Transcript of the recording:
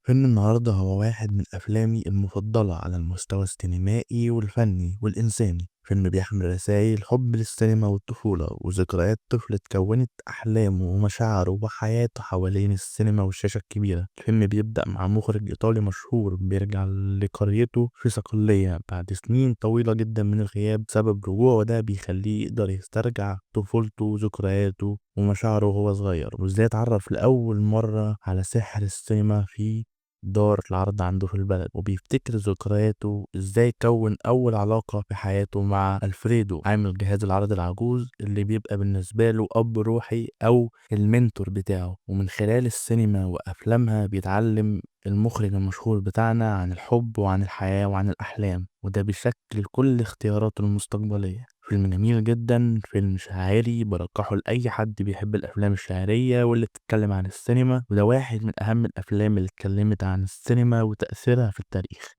فيلم النهاردة هو واحد من أفلامي المفضلة على المستوى السينمائي والفني والإنساني. فيلم بيحمل رسائل حب للسينما والطفولة وذكريات طفل اتكونت أحلامه ومشاعره وحياته حوالين السينما والشاشة الكبيرة. الفيلم بيبدأ مع مخرج إيطالي مشهور بيرجع لقريته في صقلية بعد سنين طويلة جدا من الغياب. سبب رجوعه ده بيخليه يقدر يسترجع طفولته وذكرياته ومشاعره وهو صغير، وازاي اتعرف لأول مرة على سحر السينما في دار العرض عنده في البلد، وبيفتكر ذكرياته ازاي كون اول علاقة في حياته مع الفريدو عامل جهاز العرض العجوز اللي بيبقى بالنسبة له اب روحي او ال mentor بتاعه. ومن خلال السينما وافلامها بيتعلم المخرج المشهور بتاعنا عن الحب وعن الحياة وعن الأحلام، وده بيشكل كل اختياراته المستقبلية. فيلم جميل جدا، فيلم شاعري برجحه لأي حد بيحب الأفلام الشاعرية واللي بتتكلم عن السينما، وده واحد من أهم الأفلام اللي اتكلمت عن السينما وتأثيرها في التاريخ.